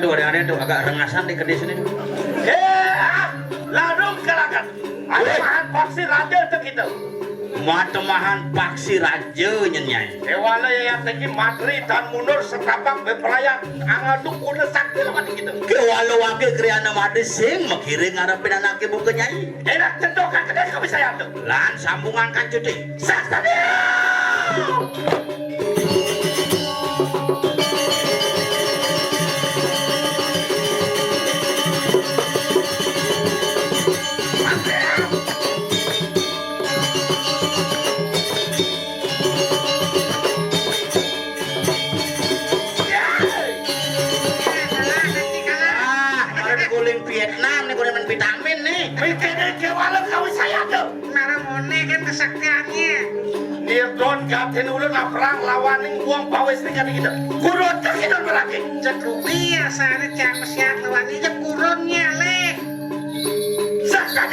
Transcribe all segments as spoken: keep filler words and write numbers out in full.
Tuh, ada-ada tuh agak rengasan di kedis ini. Eh, ah, larung kalakat. Ada mahan paksi raja tuh gitu. Matemahan paksi raja nyen, Nyai. Kewala ya, ya, tinggi matri tan mundur setapak beperayaan angaduk udah sakti lawan gitu. Kewala wage kriana made sing makiring ngarepin anake buka, Nyai. Enak cedokan kedai kami saya tuh. Lan sambungan kan cuti. Sastra. Ah, kemarin guling Vietnam nih, guling main vitamin nih. Mikirnya ke walau kau saya tuh. Marah mone kan kesaktiannya. Nirdon gatin ulun perang lawaning wong pawis ning kene kita. Kurun ke kidul berarti. Cek rupiah sana cak pesiat lawan ini cek kurunnya leh. Sakit.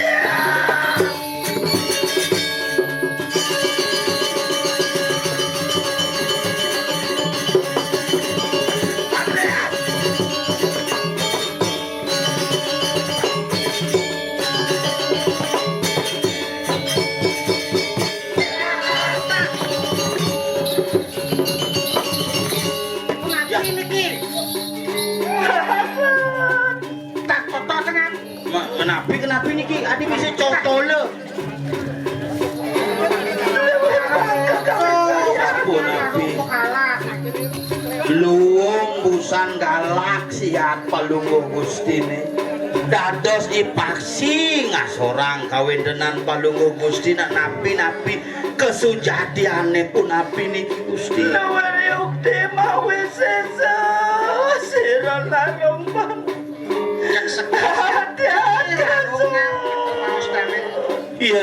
Kenapa niki? Tak kotor tenan. Ma-, kenapi, kenapi niki? Adi bisa cotole. Ampun, Abi. Luwung busan galak siat Palungguh Gustine. Dados ipaksi ngasorang kawentenan Palungguh Gusti, nak napi-napi kesujatiane punapi niki, Gusti. Nawari ukti mawi sesa sira larung pang. Yang sekarang